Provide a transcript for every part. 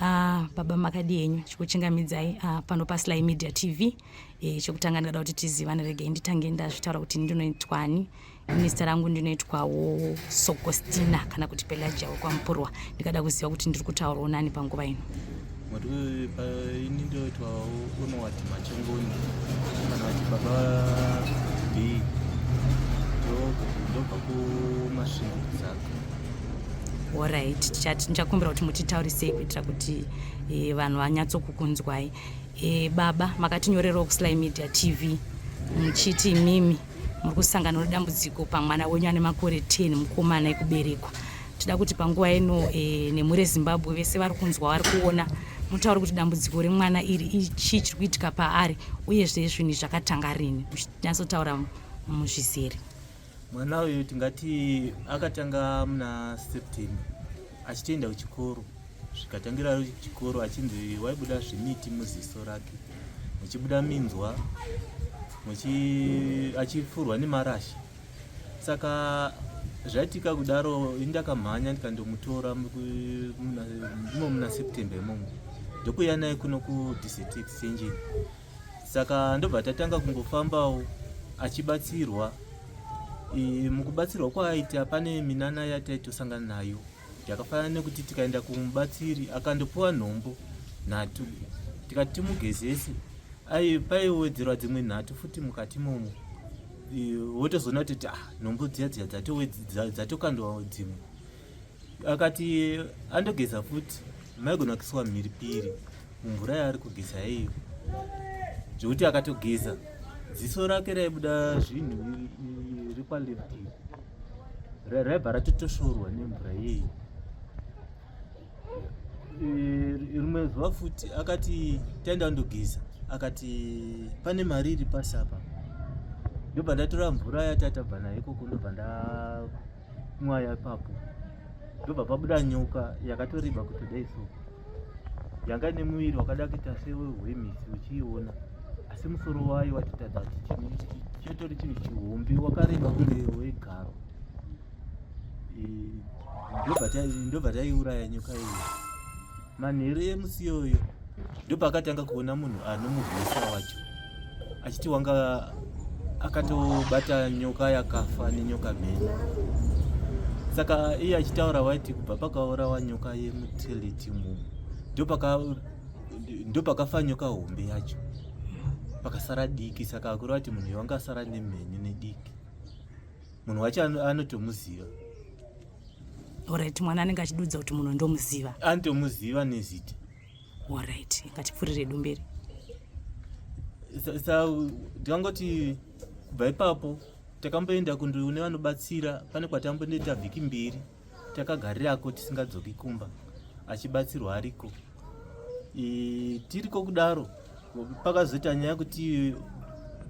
Ah, baba makadi henyu chikuchingamidzai ah, pano paSly Media TV. E, chekutanga ndingada kuti tizivane, regai nditange ndazvitaura kuti ndinoitwani. Ini zita rangu ndinoitwawo Sogostina kana kuti Pelagia wekwaMupurwa. Ndingada kuziva kuti ndiri kutaurawo nani panguva ino. Mwati ini ndoitwawo Unowati Machongoni kana vati baba B ndobva kuMasvingo kuZaka. Alright, ndichakumbira kuti mutitaurisei kuitira kuti vanhu vanyatsokukunzwai. Baba, makatinyorerawo kuSly Media TV muchiti imimi muri kusangana nedambudziko pamwana wenyu ane makore 10 mukomana ekuberekwa. Tida kuti panguva ino nemhuri yeZimbabwe vese vari kunzwa vari kuona mutaure kuti dambudziko remwana iri ichii chiri kuitika paari uyezve zvinhu zvakatanga rini, muchinyatsotaura muzvizere. Mwana uyu tingati akatanga muna September achitoenda kuchikoro, zvikatangira chikoro achinzi waibuda zvimiti muziso rake, muchibuda minzwa, achipfurwa nemarasha. Saka zvaitika kudaro, ini ndakamhanya ndikandomutora imo muna September imomo, ndokuuya naye kuno kuDCT Extension. Saka ndobva tatanga kungofambawo achibatsirwa. Mukubatsirwa kwaaita pane minana yataitosangana nayo yakafanana nekuti tikaenda kumubatsiri akandopiwa nhombo 3 tikati timugezese, paiwedzerwa dzimwe 3 futi mukati momo, wotozoona kuti nhombo dziya dziya dzatokandwa dzimwe. Akati andogeza futi, maigona kuiswa mhiripiri mumvura yaari kugeza iyo, zvekuti akatogeza ziso rake raibuda zvinhu rikwaleft raibva ratotoshorwa nemvura iyeyi. Rimwe zuva futi akati taenda kundogeza, akati pane mari iri pasi apa, ndobva ndatora mvura yatatabva nayo ikoko, ndobva ndamwaya ipapo, ndobva pabuda nyoka yakatoriba kutodai so, yanga ine muviri wakada kuita sewehwemisi uchiiona, asi musoro wayo watotadza kuti chitori chinhu chihombe wakareba kunge wegaro. Ndobva taiuraya nyoka iyo. Manheru emusi iyoyo ndopakatanga kuona munhu anomurwisa wacho achiti wanga akatobata nyoka yakafa nenyoka mhenyu. Saka iye achitaura waiti kubva pakaurawa nyoka yemutility mumu ndopakafa nyoka hombe yacho, pakasara diki. Saka akureva kuti munhu wanga asara nemhenyu nediki, munhu wacho anotomuziva. Alright, mwana anenge achidudza kuti munhu ndomuziva, anotomuziva nezita. Alright, ngatipfurire dumberi. Ndingangoti kubva ipapo takamboenda kune vanobatsira, pane kwatambonoita vhiki 2 takagarirako tisingadzoki kumba, achibatsirwa ariko. Tiriko kudaro pakazoita nyaya yekuti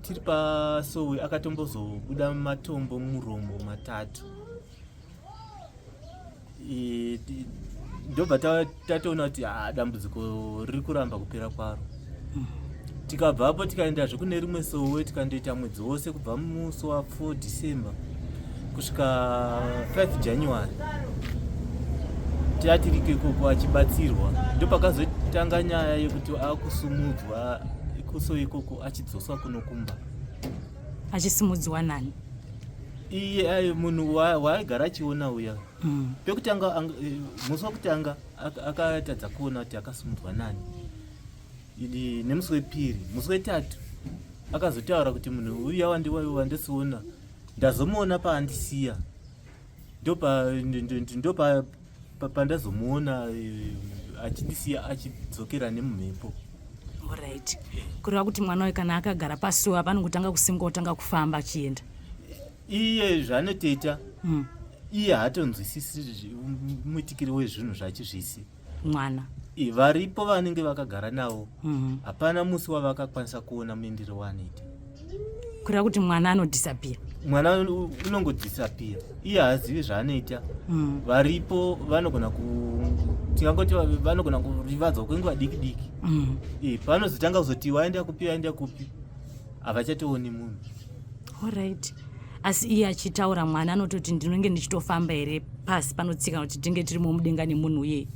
tiri pasowe akatombozobuda matombo muromo 3. Ndobva tatoona kuti dambudziko riri kuramba kupera kwaro. Tikabvapo tikaendazve kune rimwe sowe, tikandoita mwedzi wose kubva musi wa 4 December kusvika 5 January tatiriko ikoko achibatsirwa. Ndopakazotanga nyaya yekuti akusumudzwa kuso ikoko achidzoswa kuno kumba. Achisimudzwa nani? Iye ayo munhu waaigara achiona uya. Pekutanga musi wekutanga akatadza kuona kuti akasimudzwa nani, nemusi wepiri, musi wetatu akazotaura kuti munhu uya wandisiona ndazomuona paandisiya, ndo pandazomuona achindisiya achidzokera nemumhepo. Alright, kureva kuti mwana uyu kana akagara pasuwa panongotanga kusimuka otanga kufamba achienda. Iye zvaanotoita, iye haatonzwisisi muitikiro wezvinhu zvacho zvese. Mwana Varipo vanenge vakagara navo, hapana musi wavakakwanisa kuona muendero waanoita. Kureva kuti mwana anodisappear. Mwana unongodisappear, iye haazivi zvaanoita. Varipo vanogona ku tingangoti vanogona kurivadzwa kwenguva diki diki. Panozotanga kuzoti waenda kupi, waenda kupi, havachatooni munhu. Alright, asi iye achitaura mwana anototi ndinonge ndichitofamba here pasi panotsika kuti tinge tirimo mudenga nemunhu uye?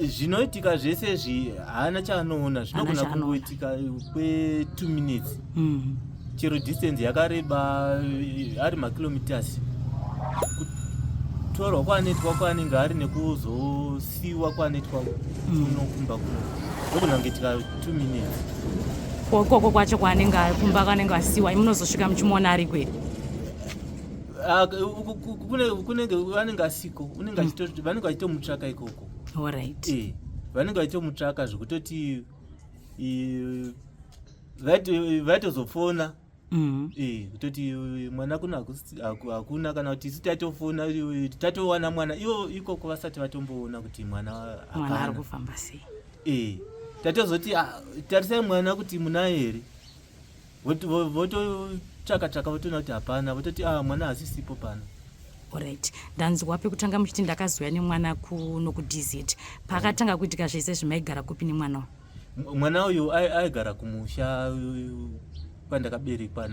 Zvinoitika zvese izvi haana chaanoona, zvinogona kungoitika kwe 2 minutes. Chero distance yakareba ari makilometers, kutorwa kwaanoitwa kwaanenge ari nekuzosiiwa kwaanoitwa kuno kumba kuno zvinogona kungoitika 2 minutes. Koko kwacho kwaanenge kumba kwaanenge asiwa, munozosvika muchimuona ari kweri? Ah, kunenge vanenge asiko, unenge vanenge vachitomutsvaka ikoko. Alright. Vanenge vachitomutsvaka zvekutoti vaitozofona kutoti mwana kuno hakuna, kana kuti isu tatofona tatowana mwana, ivo ikoko vasati vatomboona kuti mwana Mwana ari kufamba sei. Tatozoti, "Ah, tarisai mwana kuti munaye here." Vototsvaka tsvaka, votoona kuti hapana, vototi, "Ah, mwana hasisipo pano." Alright, ndanzwa pekutanga muchiti ndakazouya nemwana kuno kuDZ. Pakatanga kuitika zvese zvimaigara kupi nemwana uyu? Mwana uyu aigara kumusha kwandakaberekwa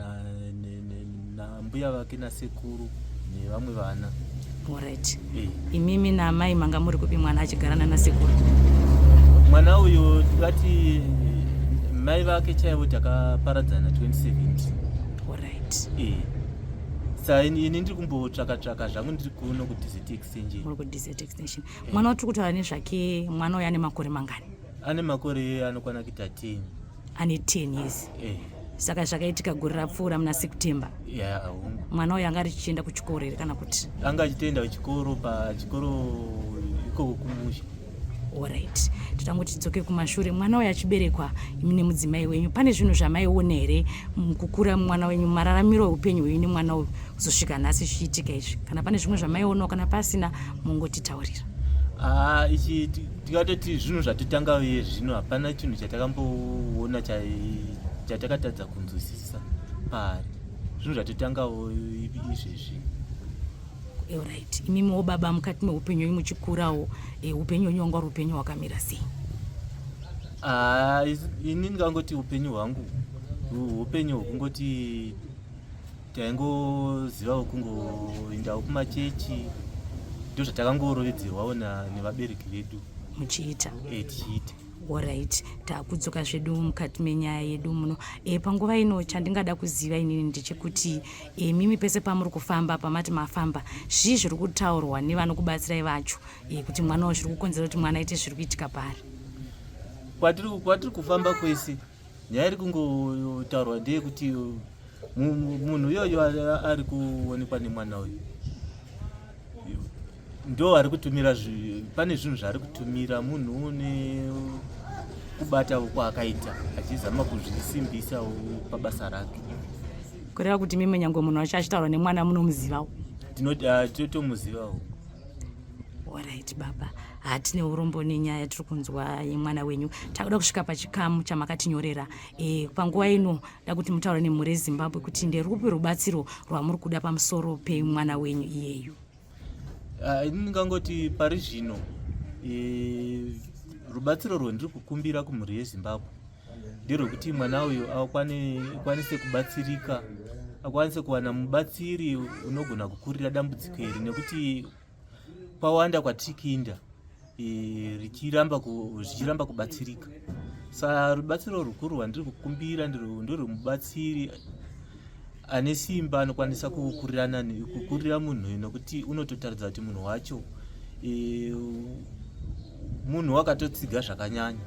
nambuya vake nasekuru nevamwe vana. Alright. Imimi naamai manga muri kupi mwana achigara nanasekuru? Mwana uyu tingati mai vake chaivo takaparadzana 2017. Sa ini ndiri kumbotsvaka tsvaka zvangu, ndiri kuno kuDZ Extension. Muri kuDZ Extension. Mwana watiri kutaura nezvake, mwana uyu ane makore mangani? Ane makore anokwana kuita 10. Ane 10 years. Saka zvakaitika gore rapfuura muna September? Ya, hongu. Mwana uyu anga richienda kuchikoro here kana kuti? Anga achitoenda kuchikoro, pachikoro ikoko kumusha. Alright, totangoti tidzoke kumashure. Mwana uyu achiberekwa, imi nemudzimai wenyu pane zvinhu zvamaiona here mukukura mwana wenyu, mararamiro eupenyu hwenyu nemwana uyu kuzosvika nhasi zvichiitika izvi? Kana pane zvimwe zvamaionawo, kana pasina mungotitaurira. Ah, ichi tikatoti zvinhu zvatotanga uye zvino hapana chinhu chatakamboona chatakatadza kunzwisisa paari. Zvinhu zvatotangawo izvezvi. Alright, imimiwo baba, mukati meupenyu hwenyu muchikurawo, upenyu hwenyu hwanga uri upenyu hwakamira sei? Ah, ini ndingangoti upenyu hwangu upenyu hwekungoti taingozivawo kungoendawo kumachechi, ndo zvatakangoroedzerwawo nevabereki vedu. Muchiita? Tichiita. Alright, takudzoka zvedu mukati menyaya yedu muno. Panguva ino chandingada kuziva inini ndechekuti mimi pese pamuri kufamba, pamati mafamba, zvii zviri kutaurwa nevanokubatsirai vacho kuti mwana uyu, zviri kukonzera kuti mwana aite zviri kuitika paari? Kwatiri kufamba kwese, nyaya iri kungotaurwa ndeyekuti munhu iyoyo ari kuonekwa nemwana uyu ndo ari kutumira. Pane zvinhu zvaari kutumira munhu une kubata kwaakaita achizama kuzvisimbisawo pabasa rake. Kureva kuti mimi nyange munhu wacho achitaura nemwana munomuzivawo? Tinotomuzivawo. Alright baba, hatine urombo nenyaya yatiri kunzwa yemwana wenyu. Takuda kusvika pachikamu chamakatinyorera. Panguva ino da kuti mutaure nemhuri yeZimbabwe kuti nderupi rubatsiro rwamuri kuda pamusoro pemwana wenyu iyeyu. Ah, ini ndingangoti pari zvino rubatsiro rwendiri kukumbira kumhuri yeZimbabwe nderwekuti mwana uyu akwanise kubatsirika, akwanise kuwana mubatsiri unogona kukurira dambudziko iri, nekuti kwawanda kwatiri kuinda zvichiramba kubatsirika. Sa rubatsiro rukuru rwandiri kukumbira nderwemubatsiri ane simba anokwanisa kukurirana kukurira munhu uyu, nekuti unototaridza kuti munhu wacho munhu wakatotsiga zvakanyanya.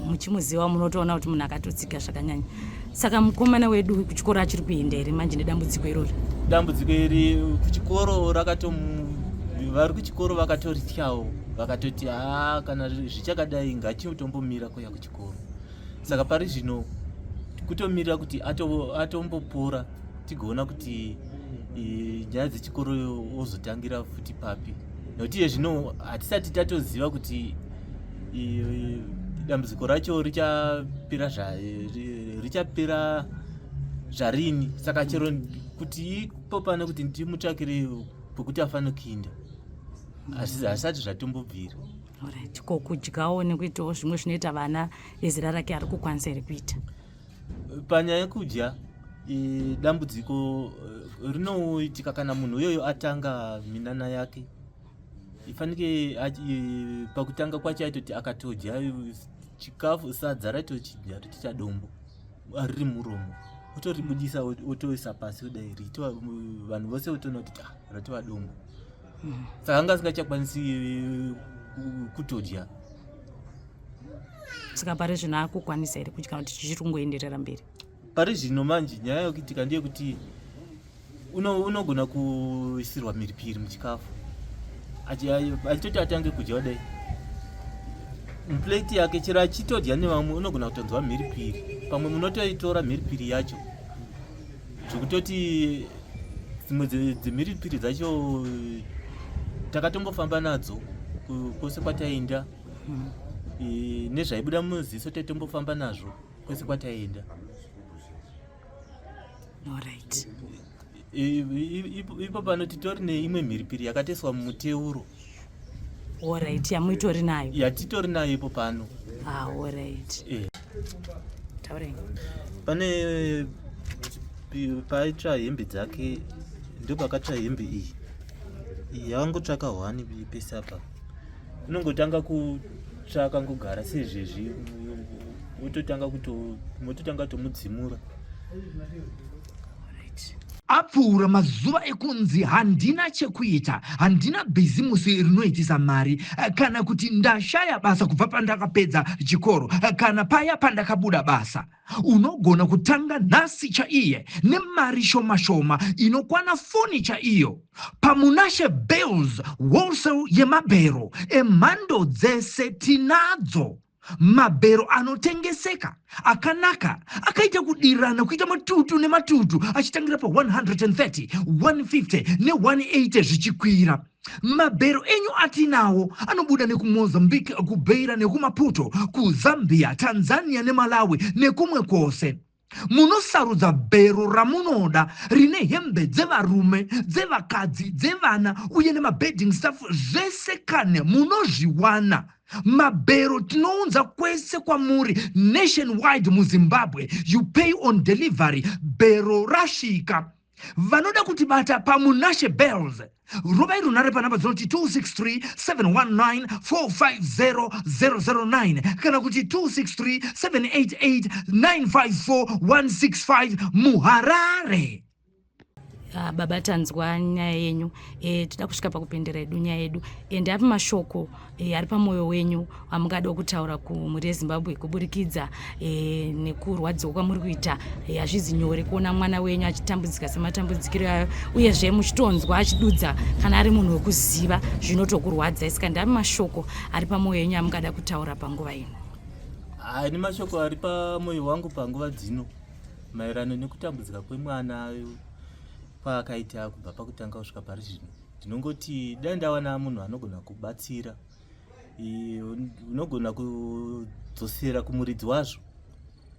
Muchimuziva, munotoona kuti munhu akatotsiga zvakanyanya. Saka mukomana wedu kuchikoro achiri kuenda here manje nedambudziko irori? Dambudziko iri kuchikoro rakatomu, vari kuchikoro vakatorityawo, vakatoti, "Haa, kana zvichakadai ngachitombomira kuya kuchikoro." Saka pari zvino kutomirira kuti atombopora, tigoona kuti nyaya dzechikoro ozotangira futi papi, nekuti iye zvino hatisati tatoziva kuti dambudziko racho richapera zvarini. Saka chero kuti ipo pane kuti ndimutsvakire pekuti afanire kuinda, hazvisati zvatombobvira. Alright, ko kudyawo nekuitawo zvimwe zvinoita vana vezera rake ari kukwanisa here kuita? Panyaya yekudya, dambudziko rinoitika kana munhu iyoyo atanga minana yake. Ifanike pakutanga kwacho aitoti akatodya chikafu sadza raitochidya richiita dombo riri muromo otoribudisa otoisa pasi kudai riitwa vanhu vose votoona kuti ah, ratova dombo. Saka anga asingachakwanisi kutodya. Saka pari zvino akukwanisa here kudya kuti chichiri kungoenderera mberi? Pari zvino manje nyaya yokuitika ndeyekuti unogona kuisirwa mhiripiri muchikafu achitoti atange kudya kudai muplate yake chero achitodya nevamwe unogona kutonzwa mhiripiri pamwe munotoitora mhiripiri yacho zvekutoti dzimwe dzemhiripiri dzacho takatombofamba nadzo kwose kwataienda hmm. Nezvaibuda muziso taitombofamba nazvo kwese kwataienda. Alright. Ipo pano titori neimwe mhiripiri yakatoiswa mumuteuro. Alright, yamuitori nayo. Yatitori nayo ipo pano. Ah, alright. Eh. Taurai. Pane paitsva hembe dzake ndopakatsva hembe iyi. Iyi yavangotsvaka hwani pese apa. Unongotanga kutsva akangogara sezvezvi wototanga kuto mototanga kutomudzimura. Apfuura mazuva ekunzi handina chekuita, handina bhizimusi rinoitisa mari, kana kuti ndashaya basa kubva pandakapedza chikoro, kana paya pandakabuda basa. Unogona kutanga nhasi chaiye nemari shoma shoma inokwana foni chaiyo. PaMunashe Bales Wholesale yemabhero emhando dzese tinadzo. Mabhero anotengeseka akanaka akaita kudirana kuita matutu nematutu achitangira pa 130, 150 ne 180 zvichikwira. Mabhero enyu atinawo anobuda nekuMozambique, kuBeira nekuMaputo, kuZambia, Tanzania neMalawi nekumwe kwose. Munosarudza bhero ramunoda rine hembe dzevarume, dzevakadzi, dzevana uye nemabedding stuff zvese kane munozviwana. Mabhero tinounza kwese kwamuri nationwide muZimbabwe. You pay on delivery, bhero rasvika. Vanoda kutibata paMunashe Bells rovai runhare panhamba dzinoti 263 719 450 009 kana kuti 263 788 954 165 muHarare. Ah, baba tanzwa nyaya yenyu e, toda kusvika pakupendera yedu nyaya yedu e, ndeapi mashoko e, ari pamwoyo wenyu amungada kutaura kumhuri yezimbabwe kuburikidza e, nekurwadziwa kwamuri kuita e, hazvizi nyore kuona mwana wenyu achitambudzika sematambudzikiro ayo uyezve muchitonzwa achidudza kana ari munhu wekuziva zvinotokurwadzai saka ndeapi mashoko ari pamwoyo yenyu amungada kutaura panguva ino Ini mashoko ari pamwoyo wangu panguva dzino maererano nekutambudzika kwemwana kwaakaita kubva pakutanga kusvika pari zvino ndinongoti dai ndawana munhu anogona kubatsira unogona kudzosera kumuridzi wazvo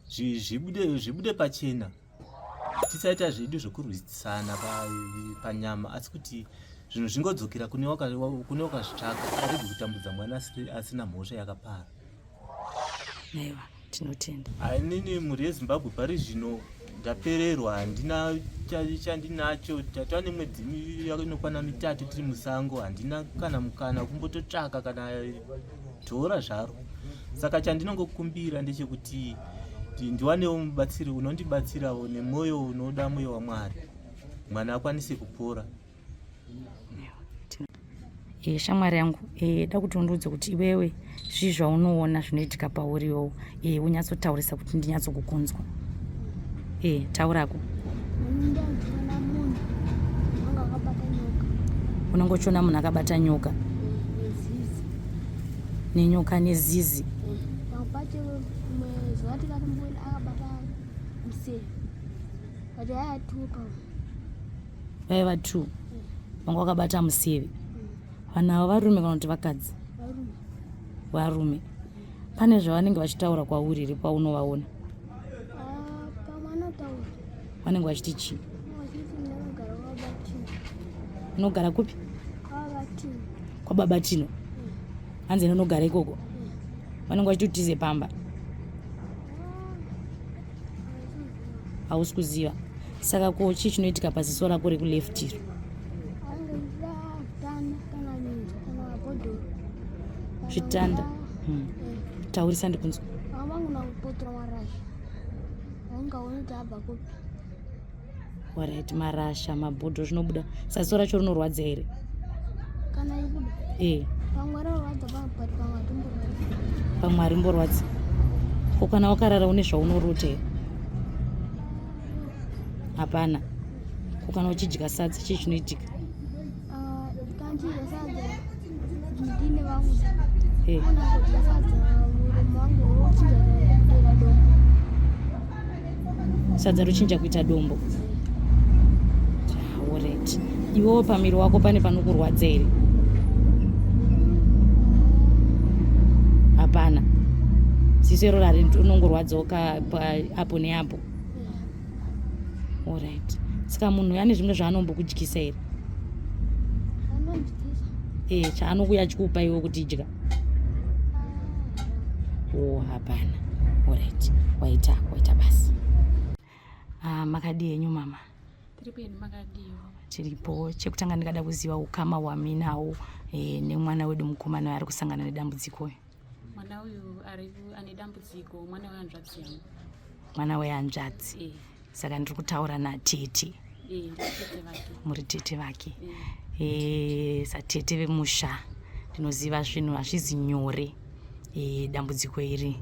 zvibude zvibude pachena tisaita zvedu zvekurwisana panyama asi kuti zvinhu zvingodzokera kune wakazvitsvaka arege kutambudza mwana asina mhosva yakapara. Aiwa, tinotenda. Inini mhuri yeZimbabwe pari zvino ndapererwa, handina chandinacho. Tatova nemwedzi inokwana mitatu tiri musango, handina kana mukana wekumbototsvaka kana dhora zvaro. Saka chandinongokumbira ndechekuti ndiwanewo mubatsiri unondibatsirawo nemwoyo unoda mwoyo waMwari, mwana akwanise kupora. E, shamwari yangu e, da kuti undiudze kuti iwewe zvii zvaunoona zvinoitika pauriwo e, unyatsotaurisa kuti ndinyatsokukunzwa e, taurako unenge uchiona munhu akabata nyoka nenyoka nezizi vaiva two vanga vakabata museve vanhu ava varume kana kuti vakadzi varume pane zvavanenge vachitaura kwauri here paunovaona vanenge vachiti chii unogara kupi kwababa tino hanzi unogara ikoko vanenge vachiti utize pamba hausi kuziva saka ko chii chinoitika paziso rako rekuleft iro Zvitanda. Taurisa ndikunzwa. Vangona kupotora marasha. Ungaoni kuti abva kupi. Alright, marasha, mabhodho zvinobuda. Saziso racho rinorwadza here? Kana ibuda. Eh. Pamwe rinorwadza but pamwe harimborwadzi. Pamwe harimborwadzi. Ko kana wakarara une zvaunorota here? Hapana. Ko kana uchidya sadza chii chinoitika? Ah, kana ndichidya sadza ndine vamwe. Eh. Unangodya sadza muromo wangu wochinja kuita dombo. Sadza rochinja kuita dombo. Alright. Iwewo pamiri wako pane panokurwadza here? Hapana. Ziso iro rari unongorwadzawo apo neapo. Alright. Saka munhu ane zvimwe zvaanombokudyiса here? Anondyisa. Eh, chaanokuya achikupa iwe kuti idya. Oh, hapana. Alright. Waita, waita basi. Ah, makadii henyu mama? Tiripo hedu, makadiwo? Tiripo. Chekutanga ndingada kuziva ukama hwaminawo nemwana wedu mukomana ari kusangana nedambudziko uyu. Mwana uyu ari ane dambudziko, mwana wehanzvadzi yangu. Mwana wehanzvadzi. E. Saka ndiri kutaura natete? E, nditete vake. Muri tete vake? E. Satete vemusha ndinoziva zvinhu hazvizi nyore. Dambudziko iri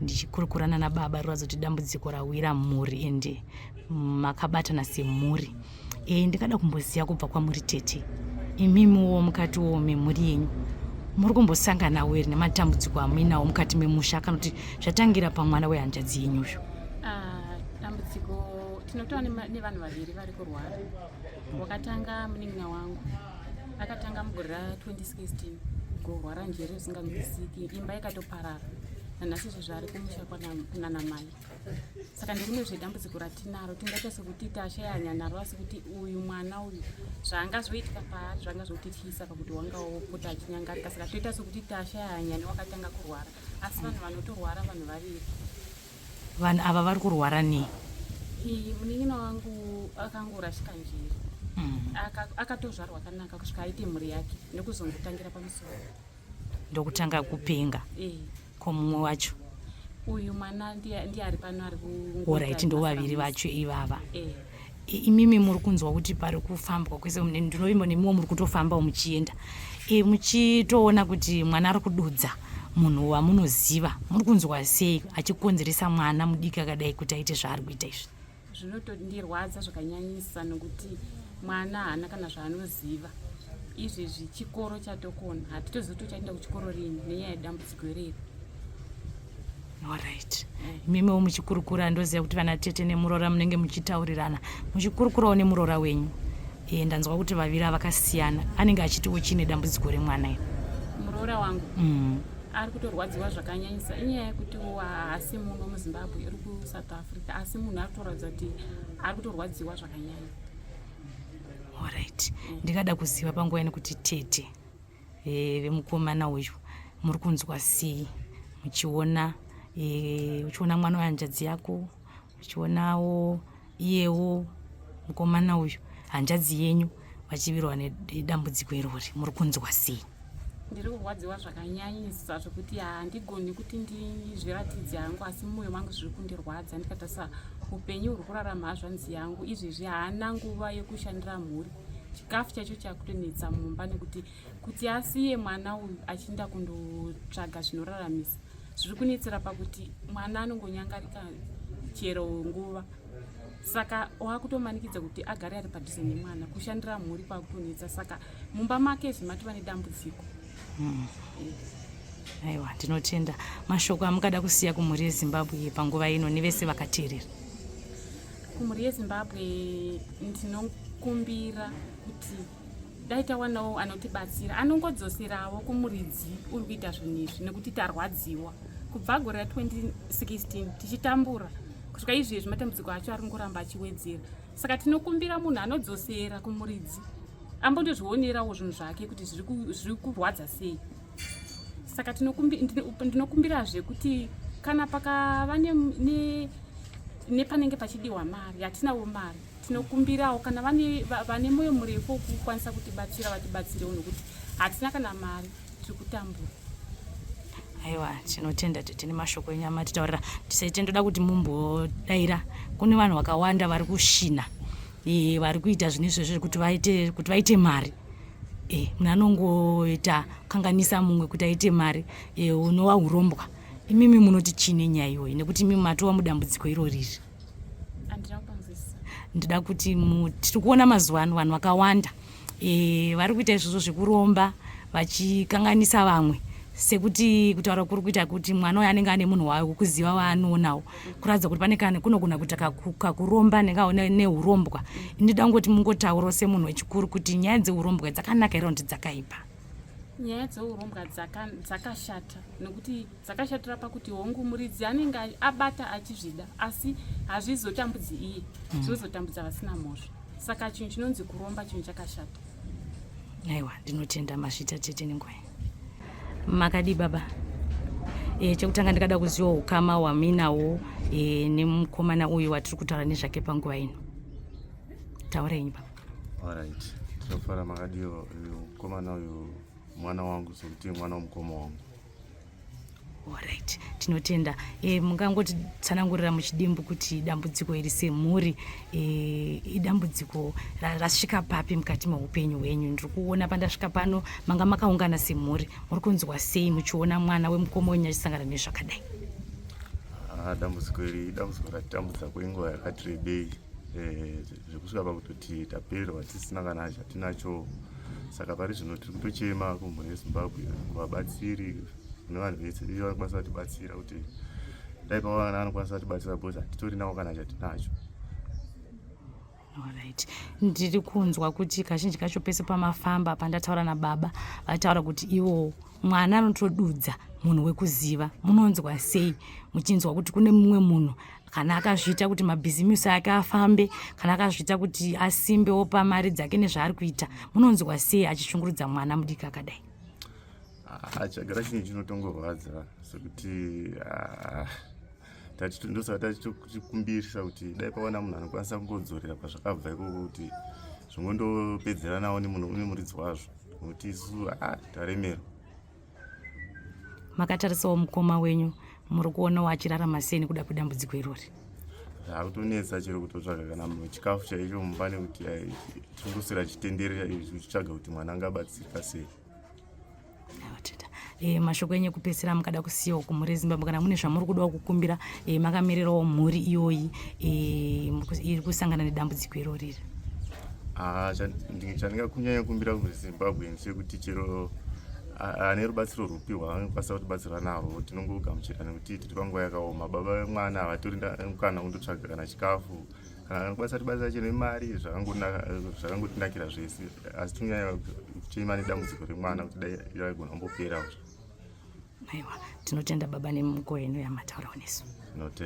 ndichikurukurana nababa riratidza kuti dambudziko rawira mhuri ende makabatana semhuri. Ndingada kumboziva kubva kwamuri tete, imimiwo mukatiwo memhuri yenyu muri kumbosanganawo here nematambudziko amuinawo mukati memusha, kana kuti zvatangira pamwana wehanzvadzi yenyuyo? Ah, dambudziko tinotova nevanhu vaviri vari kurwara. Wakatanga munin'ina wangu, akatanga mugore ra2016 kurwara njere zvisinganzwisiki, imba ikatoparara. Nanhasi izvezvi ari kumusha kunana mai. Saka nderimwe zvedambudziko ratinaro, tingaita sekuti tashaya hanya naro, asi kuti uyu mwana uyu zvaangazoitika paari zvanga zvotityisa pakuti wanga wopota achinyangarika. Saka toita sekuti tashaya hanya newakatanga kurwara, asi vanhu vanotorwara vanhu vaviri. Vanhu ava vari kurwara nei? Munin'ina wangu akangorashika njere. Akatozvarwa akanaka kusvika aite mhuri yake, nekuzongotangira pamusoro. Ndokutanga kupenga? E. Ko mumwe wacho? Uyu mwana ndiye ari pano ari. Alright, ndo vaviri vacho ivava? E. Imimi muri kunzwa kuti pari kufambwa kwese, ndinovimba nemiwo muri kutofambawo muchienda, muchitoona kuti mwana ari kududza munhu wamunoziva, muri kunzwa sei achikonzeresa mwana mudiki akadai kuti aite zvaari kuita izvi? Zvinotondirwadza zvakanyanyisa nokuti mwana haana kana zvaanoziva. Izvezvi chikoro chatokona, hatitozivi kuti uchaenda kuchikoro rini nenyaya yedambudziko ireri. Alright, imimiwo muchikurukura, ndoziva kuti vana tete nemuroora munenge muchitaurirana, muchikurukurawo nemuroora wenyu, ndanzwa kuti vaviri vakasiyana, anenge achitiwo chine dambudziko remwana iri? Muroora wangu ari kutorwadziwa zvakanyanyisa. Inyaya yekuti haasi muno muZimbabwe, iri kuSouth Africa, asi munhu ari kutoratidza kuti ari kutorwadziwa zvakanyanya. Alright, ndingada kuziva panguva ino kuti tete vemukomana uyu muri kunzwa sei muchiona uchiona mwana wehanzvadzi yako, uchionawo iyewo mukomana uyu hanzvadzi yenyu vachivirwa nedambudziko irori, muri kunzwa sei? Ndiri kurwadziwa zvakanyanyisa zvokuti handigoni kuti ndizviratidze hangu, asi mumwoyo mangu zviri kundirwadza ndikatarisa upenyu huri kurarama hazvanzi yangu izvezvi. Haana nguva yekushandira mhuri, chikafu chacho chakutonetsa mumba, nekuti kuti asiye mwana uyu achienda kundotsvaga zvinoraramisa zviri kunetsera pakuti mwana anongonyangarika chero nguva. Saka wakutomanikidza kuti agare ari padhuze nemwana, kushandira mhuri kwakutonetsa. Saka mumba make zvimatova nedambudziko. Aiwa, ndinotenda. Mashoko amungada kusiya kumhuri yeZimbabwe panguva ino nevese vakateerera? Kumhuri yeZimbabwe ndinokumbira kuti dai tawanawo anotibatsira, anongodzoserawo kumuridzi uri kuita zvinhu izvi, nekuti tarwadziwa kubva gore ra2016 tichitambura kusvika izvezvi. Matambudziko acho ari kungoramba achiwedzera. Saka tinokumbira munhu anodzosera kumuridzi ambondozvionerawo zvinhu zvake kuti zviri kurwadza sei. Saka ndinokumbirazve kuti kana pakava nepanenge pachidiwa mari, hatinawo mari, tinokumbirawo kana vane mwoyo murefu wokukwanisa kutibatsira vatibatsirewo, nokuti hatina kana mari, tiri kutambura. Aiwa, tinotenda tete nemashoko enyu amatitaurira. Tete, ndoda kuti mumbodaira kune vanhu vakawanda vari kushina, vari kuita zvinhu izvezvo kuti vaite mari. Munhu anongoita kukanganisa mumwe kuti aite mari, unova urombwa. Imimi munoti chii nenyaya iyoyi, nekuti imimi matova mudambudziko iroriri? Handina kupanzwisisa. Ndoda kuti tiri kuona mazuva ano vanhu vakawanda vari kuita izvozvo zvekuromba, vachikanganisa vamwe, sekuti kutaura kuri kuita kuti mwana uyu anenge ane munhu wayo wekuziva waanoonawo, kuratidza kuti pane kane kunogona kuita kakuromba neurombwa. Ndinoda kungoti mungotaurawo semunhu wechikuru kuti nyaya dzeurombwa dzakanaka here kuti dzakaipa? Nyaya dzeurombwa dzakashata, nekuti dzakashatira pakuti hongu, muridzi anenge abata achizvida, asi hazvizotambudzi iye, zvinozotambudza vasina mhosva. Saka chinhu chinonzi kuromba chinhu chakashata. Aiwa, ndinotenda. Mazvita tete nenguva iyi. Makadi baba? Chekutanga ndikada kuziva ukama hwaminawo nemukomana uyu watiri kutaura nezvake panguva ino. Taurai baba. Alright, tinofara. Makadiwo? Uyu mukomana uyu mwana wangu, sokuti mwana womukoma wangu. Alright, tinotenda. Mungangotitsanangurira muchidimbu kuti dambudziko iri semhuri, idambudziko rasvika papi mukati meupenyu hwenyu? Ndiri kuona pandasvika pano manga makaungana semhuri. Muri kunzwa sei muchiona mwana wemukoma wenyu achisangana nezvakadai? Ah, dambudziko iri idambudziko ratitambudza kwenguva yakati rebei, zvekusvika pakutoti tapererwa, tisina kana chatinacho. Saka pari zvino tiri kutochema kumhuri yeZimbabwe, kuvabatsiri, kune vanhu vese vanokwanisa kutibatsira, kuti dai pavana anokwanisa kutibatsira, because hatitorinawo kana chatinacho. Alright, ndiri kunzwa kuti kazhinji kacho pese pamafamba, pandataura nababa vataura kuti ivo mwana anotodudza munhu wekuziva. Munonzwa sei muchinzwa kuti kune mumwe munhu kana akazviita kuti mabhizimusi ake afambe, kana akazviita kuti asimbewo pamari dzake nezvaari kuita? Munonzwa sei achishungurudza mwana mudiki akadai? Ah, chagara chinhu chinotongorwadza, sekuti ah, ndosaka tachitokumbirisa kuti dai pawana munhu anokwanisa kungodzorera kwazvakabva ikoko, kuti zvingondopedzeranawo nemunhu une muridzi wazvo, nokuti isusu ah, taremerwa. Makatarisawo mukoma wenyu, muri kuonawo achirarama sei nekuda kwedambudziko irori? Zvakutonetsa chero kutotsvaga kana chikafu chaicho mumba, nekuti ai, tingoswera chitenderera uchitsvaga kuti mwana angabatsirika sei. Teta, mashoko enyu ekupedzisira mukada kusiyawo kumhuri yeZimbabwe, kana mune zvamuri kudawo kukumbira, makamirirawo mhuri iyoyi iri kusangana nedambudziko iroriri. Ah, chandingakunyanya kumbira kuZimbabwe ndechekuti chero ane rubatsiro rwupi rwaanokwanisa kutibatsira narwo, tinongogamuchira, nekuti tiri panguva yakaoma. Baba vemwana havatori mukana kundotsvaga kana chikafu. Kana anokwanisa kutibatsira chero nemari, zvakangotinakira zvese, asi tinonyanya kuchema nedambudziko remwana kuti dai raigona kumboperawo. Aiwa, tinotenda baba nemuko yenu yamataurawo nesu. Tinotenda.